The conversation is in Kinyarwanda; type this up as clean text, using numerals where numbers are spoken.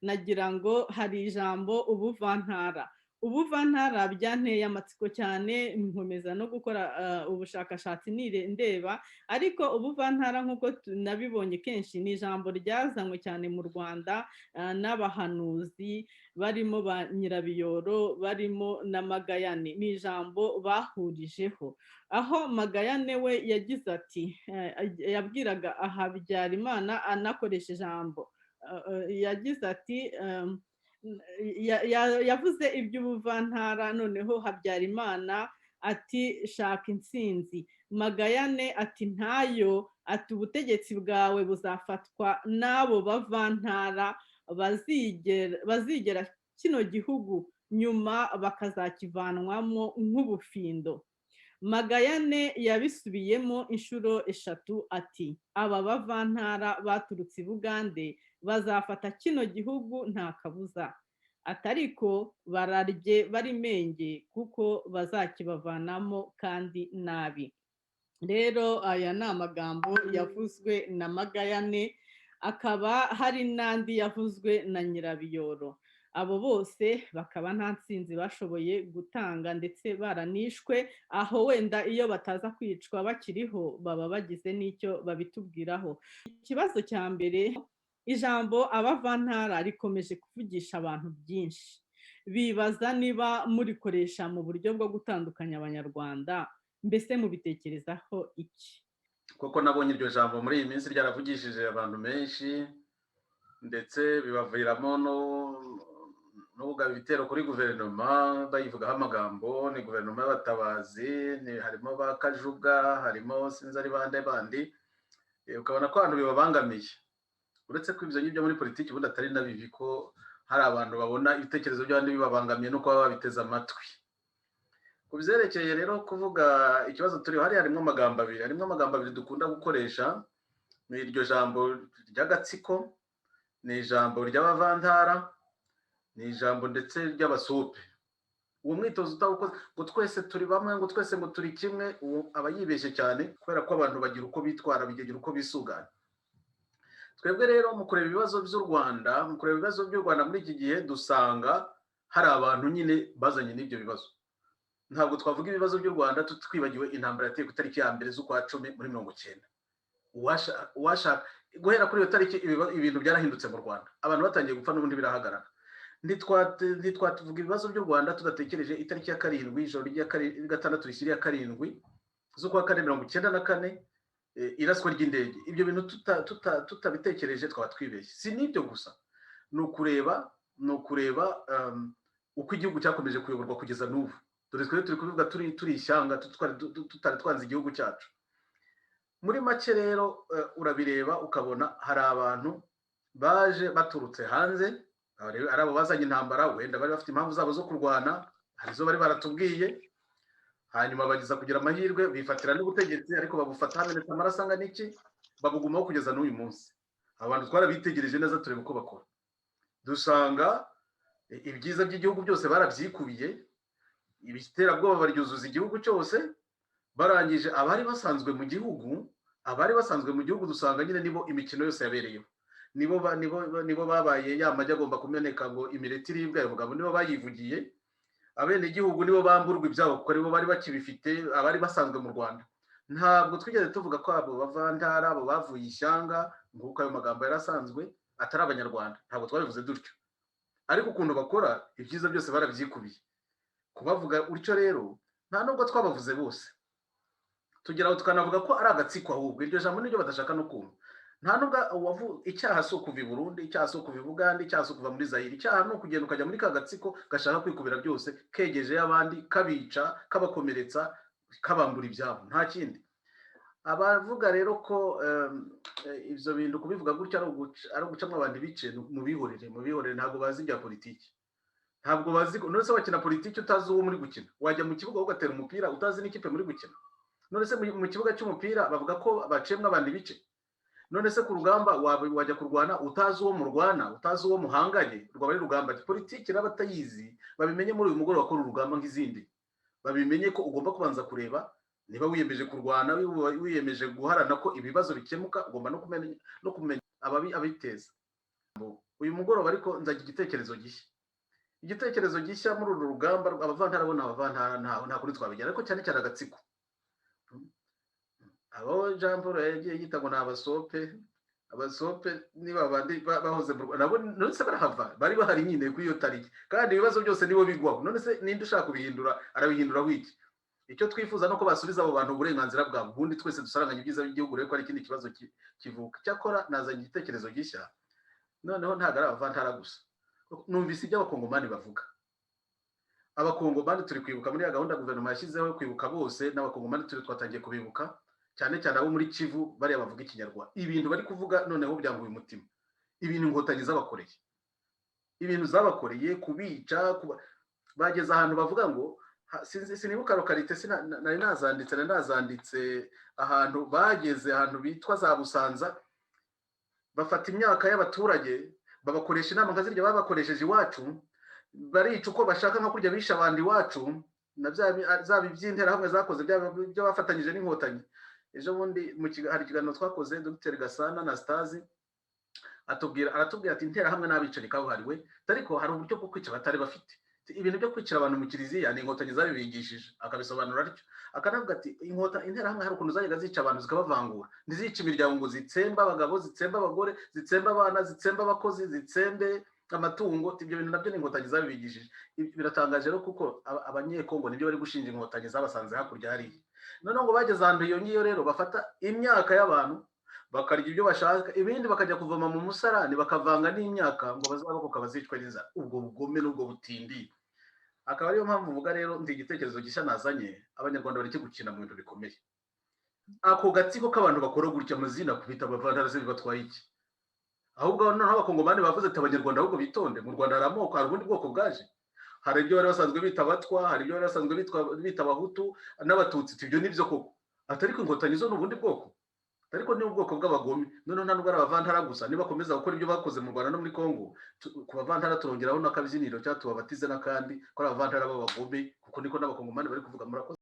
Nagira ngo hari ijambo ubuvantara. Ubuvantara byanteye amatsiko cyane, nkomeza no gukora ubushakashatsi ndeba. Ariko ubuvantara, nk'uko nabibonye kenshi, ni ijambo ryazanywe cyane mu Rwanda n'abahanuzi barimo ba Nyirabiyoro, barimo na Magayane. Ni ijambo bahurijeho, aho Magayane we yagize ati, yabwiraga Habyarimana anakoresha ijambo, yagize ati, yavuze iby'ubuvantara, noneho Habyarimana ati: "Shaka intsinzi." Magayane ati: "Ntayo." Ati: "Ubutegetsi bwawe buzafatwa n'abo bavantara bazigera kino gihugu, nyuma bakazakivanwamo nk'ubufindo." Magayane yabisubiyemo inshuro eshatu, ati: "Aba bavantara baturutse i Bugande bazafata kino gihugu nta kabuza." Atariko bararye bari menge, kuko bazakibavanamo kandi nabi. Rero aya ni amagambo yavuzwe na Magayane, akaba hari n'andi yavuzwe na Nyirabiyoro. Abo bose bakaba nta ntsinzi bashoboye gutanga, ndetse baranishwe. Aho wenda iyo bataza kwicwa bakiriho, baba bagize n'icyo babitubwiraho. Ikibazo cya mbere, ijambo abavantara rikomeje kuvugisha abantu byinshi, bibaza niba murikoresha mu buryo bwo gutandukanya Abanyarwanda. Mbese mubitekerezaho iki? Kuko nabonye iryo jambo muri iyi minsi ryaravugishije abantu benshi, ndetse bibaviramo no kugaba ibitero kuri guverinoma bayivugaho amagambo. Ni guverinoma y'abatabazi, harimo ba Kajuga, harimo sinzi ari bande bandi, ukabona ko abantu bibabangamiye. Uretse ko ibyo ngibyo muri politiki ubundi atari na bibi, ko hari abantu babona ibitekerezo by'abandi bibabangamiye no kuba babiteze amatwi. Ku byerekeye rero kuvuga ikibazo turiho, hariya harimo amagambo abiri dukunda gukoresha. Ni iryo jambo ry'agatsiko, ni ijambo ry'abavantara, ni ijambo ndetse ry'abasupe. Uwo mwitozo utawukoze ngo twese turi bamwe, ngo twese ngo turi kimwe, uwo aba yibeshye cyane, kubera ko abantu bagira uko bitwara, bagira uko bisuganya. Twebwe rero mu kureba ibibazo by'u Rwanda muri iki gihe, dusanga hari abantu nyine bazanye n'ibyo bibazo. Ntabwo twavuga ibibazo by'u Rwanda twibagiwe intambara yateye ku itariki ya 1 z'ukwa 10 muri 90. Uwashaka guhera kuri iyo tariki, ibintu byarahindutse mu Rwanda, abantu batangiye gupfa n'ubundi birahagarara. Ntitwatuvuga ibibazo by'u Rwanda tudatekereje itariki ya 7, ijoro rya gatandatu rishyira iya 7 z'ukwa 4 94, iraswa ry'indege. Ibyo bintu tutabitekereje twaba twibeshye. Si n'ibyo gusa, ni ukureba uko igihugu cyakomeje kuyoborwa kugeza n'ubu. Dore twe turi kubivuga turi ishyanga, tutari twanze igihugu cyacu. Muri make rero, urabireba ukabona hari abantu baje baturutse hanze, ari abo bazanye intambara, wenda bari bafite impamvu zabo zo kurwana, hari izo bari baratubwiye, hanyuma bageza kugira amahirwe bifatira n'ubutegetsi, ariko babufata hamenetse amaraso angana iki, babugumaho kugeza n'uyu munsi. Abantu twarabitegereje neza, tureba uko bakora, dusanga ibyiza by'igihugu byose barabyikubiye, ibiterabwoba baryuzuza igihugu cyose. Barangije, abari basanzwe mu gihugu dusanga nyine nibo imikino yose yabereyeho, nibo babaye ya magi agomba kumeneka ngo imireti iribwe. Ayo magambo nibo bayivugiye. Abenegihugu nibo bamburwa ibyabo, kuko aribo bari bakibifite, abari basanzwe mu Rwanda. Ntabwo twigeze tuvuga ko abo bavantara, abo bavuye ishyanga, nk'uko ayo magambo yari asanzwe, atari Abanyarwanda. Ntabwo twabivuze dutyo, ariko ukuntu bakora, ibyiza byose barabyikubiye. Kubavuga utyo rero, nta nubwo twabavuze bose, tugera aho tukanavuga ko ari agatsiko. Ahubwo iryo jambo niryo badashaka no kumva. Nta nubwo icyaha si ukuva i Burundi, icyaha si ukuva i Bugande, icyaha si ukuva muri Zayire. Icyaha ni ukugenda ukajya muri ka gatsiko gashaka kwikubira byose, kegejeyo abandi, kabica, kabakomeretsa, kabambura ibyabo, nta kindi. Abavuga rero ko ibyo bintu kubivuga gutya ari ugucamo abantu ibice, mubihorere, mubihorere. Ntabwo bazi ibya politiki, ntabwo bazi. None se wakina politiki utazi uwo muri gukina? Wajya mu kibuga ugatera umupira utazi n'ikipe muri gukina? None se mu kibuga cy'umupira bavuga ko baciyemo abantu ibice? None se ku rugamba wajya kurwana utazi uwo murwana, utazi uwo muhanganye? Rwaba ari rugamba? Politiki n'abatayizi babimenye muri uyu mugoroba ko urugamba nk'izindi. Babimenye ko ugomba kubanza kureba niba wiyemeje kurwana, wiyemeje guharana ko ibibazo bikemuka, ugomba no kumenya ababiteza. Uyu mugoroba ariko nzajya igitekerezo gishya, igitekerezo gishya muri uru rugamba. Abavantara bo ni abavantara, nta kuri twabigira, ariko cyane cyane agatsiko, abo Jean Paul yagiye yita ngo ni abasope. Abasope niba bandi bahoze mu Rwanda, nabo none se barahava? Bari bahari nyine kuri iyo tariki, kandi ibibazo byose nibo bigwaho. None se ninde ushaka kubihindura? Arabihindura wiki? Icyo twifuza ni uko basubiza abo bantu uburenganzira bwabo, ubundi twese dusaranganya ibyiza by'igihugu. Rero ko ari ikindi kibazo kivuka. Cyakora nazanye igitekerezo gishya noneho, ntabwo ari abavantara gusa. Numvise ibyo Abakongomani bavuga. Abakongomani turi kwibuka muri ya gahunda guverinoma yashyizeho yo kwibuka bose, n'Abakongomani turi twatangiye kubibuka, cyane cyane abo muri Kivu, bariya bavuga Ikinyarwanda. Ibintu bari kuvuga noneho byanguye umutima, ibintu Inkotanyi zabakoreye, ibintu zabakoreye, kubica, bageze ahantu bavuga ngo sinzi, sinibuka localité, nari nazanditse ahantu bageze, ahantu bitwa za Busanza, bafata imyaka y'abaturage, babakoresha inama nka zirya babakoresheje iwacu, barica uko bashaka, nka kurya bishe abantu iwacu, na zaba iby'Interahamwe zakoze, byaba ibyo bafatanyije n'Inkotanyi. Ejo bundi hari ikiganiro twakoze, Dr Gasana na Stazi atubwira, aratubwira ati: "Interahamwe n'abicanyi kabuhariwe, ariko hari uburyo bwo kwica batari bafite. Ibintu byo kwicira abantu mu kiliziya ni Inkotanyi zabibigishije." Akabisobanura atyo, akanavuga ati: "Interahamwe hari ukuntu zajyaga zica abantu zikabavangura, ntizica imiryango ngo zitsembe abagabo, zitsembe abagore, zitsembe abana, zitsembe abakozi, zitsembe amatungo. Ibyo bintu nabyo ni Inkotanyi zabibigishije." Biratangaje rero, kuko Abanyekongo nibyo bari gushinja Inkotanyi zabasanze hakurya hariya. Noneho ngo bageze ahantu iyo ngiyo rero, bafata imyaka y'abantu, bakarya ibyo bashaka, ibindi bakajya kuvoma mu musarani bakavanga n'imyaka ngo bazarokoka bazicwe n'inzara. Ubwo bugome n'ubwo butindi, akaba ariyo mpamvu uvuga rero ndi igitekerezo gishya nazanye: Abanyarwanda bareke gukina mu bintu bikomeye. Ako gatsiko k'abantu bakora gutya, amazina kubita abavantara se bibatwaye iki? Ahubwo noneho Abakongomani bavuze ati: "Abanyarwanda ahubwo bitonde, mu Rwanda hari amoko, hari ubundi bwoko bwaje. Hari ibyo bari basanzwe bita Abatwa, hari ibyo bari basanzwe bita Abahutu n'Abatutsi. Ibyo ni byo koko, ati ariko Inkotanyi zo ni ubundi bwoko, ariko ni ubwoko bw'abagome." Noneho nta nubwo ari abavantara gusa. Nibakomeza gukora ibyo bakoze mu Rwanda no muri Congo, ku bavantara turongeraho n'akabyiniro cyangwa tubabatize n'akandi ko ari abavantara b'abagome, kuko niko n'Abakongomani bari kuvuga. Murakoze.